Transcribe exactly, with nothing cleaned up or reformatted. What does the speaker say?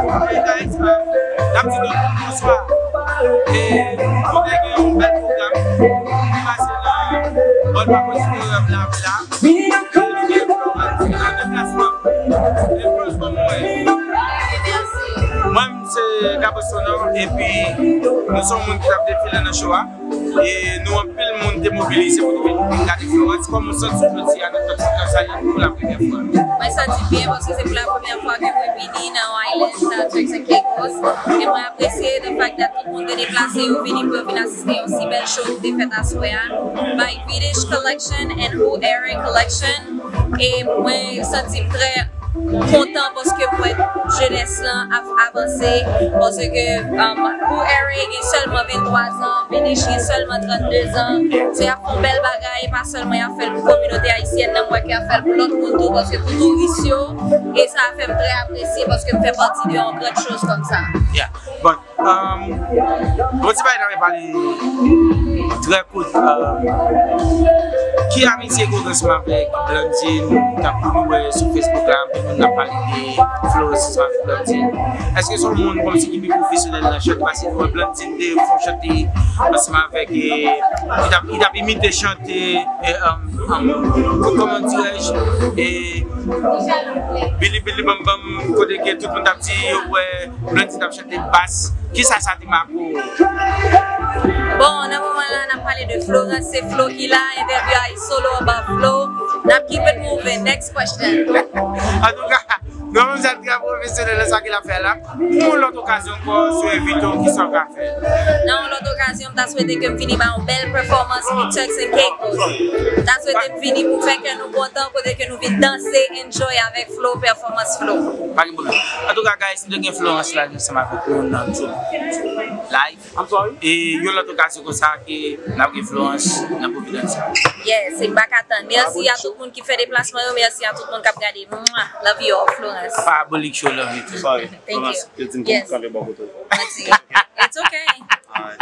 Hey guys, um, n ap di tout moun bonswa. E nou te gen yon bèl pwogram ki pase nan Bòlpakò Auditorium la, la. E nou gen Florence ki nan deplasman. E Florence, kòman w ye? Mwen, se Gabo Sonor, epi nou se yon moun ki t ap defile nan show a. E nou anpil moun te mobilize pou nou vin gade Florence. Kòman w santi w jodi a nan Talk Show Salem pou la premyè fwa? Mwen santi byen paske se pou la premyè fwa ke mwen vini nan Island, nan Turks and Caicos. E mwen apresye the fact that tout moun te deplase, yo vini pou yo vin asiste yon si bèl show ki te fèt aswè a. By Vidish Collection and Who Eric Collection. E mwen santi m trè kontan paske m wè jenès lan ap avanse, paske, um, Who Eric gen sèlman venntwa zan, Vidish gen sèlman trannde zan. So y ap fè yon bèl bagay, e pa sèlman y ap fè l pou kominote ayisyèn nan, m wè ke y ap fè l pou lòt moun tou, paske pou touris yo, e sa fè m trè apresye paske m fè pati de yon grann choz kòmsa. Yeah. Bon, um, bon, ti bagay n ap pale trè kout. Um, ki amitye ke w gen ansanm avèk Blandine? Tankou nou wè sou Facebook la, anpil moun ap pale de Florence ansanm avèk Blandine. Èske se yon moun kòmsi ki pi pwofesyonèl nan chante? Paske nou wè Blandine te fè yon chante ansanm avèk, e, li t ap, li t ap imite chante, e, um, um, kòman dirèj, e, Billy Billy Bam Bam, kote ke tout moun t ap di yo wè Blandine t ap chante bas. Kisa sa te make w? Bon, nan moman la, n ap pale de Florence, se Flo ki la, entèvyou a solo anba Flo. N ap keep it moving. Next question. Antouka, nou menm sa trè pwofesyonèl nan sa ke l ap fè la. Pou yon lòt okazyon ankò, si yo envite w, kisa w ka fè? Nan yon lòt okazyon, m ta swete ke m vini ba yon bèl pèfòmans pou Turks and Caicos. M ta swete m vini pou fè kè nou kontan, kote ke nou vin danse, enjoy avèk Flo, pèfòmans Flo. Pa gen pwoblèm. Antouka, guys, nou te gen Florence la ansanm avèk nou nan True Live. E yon lòt okazyon konsa ke n ap gen Florence nan Providence. Yes, e m pa ka tann. Mèsi a tout moun ki fè deplasman yo, mèsi a tout moun k ap gade. Mwah! Love you all, Florence. Parabolic Show, love you too. Sorry. Thank you. Florence, yo di m pou m kanpe bò kote w. Mèsi. It's okay. Alright.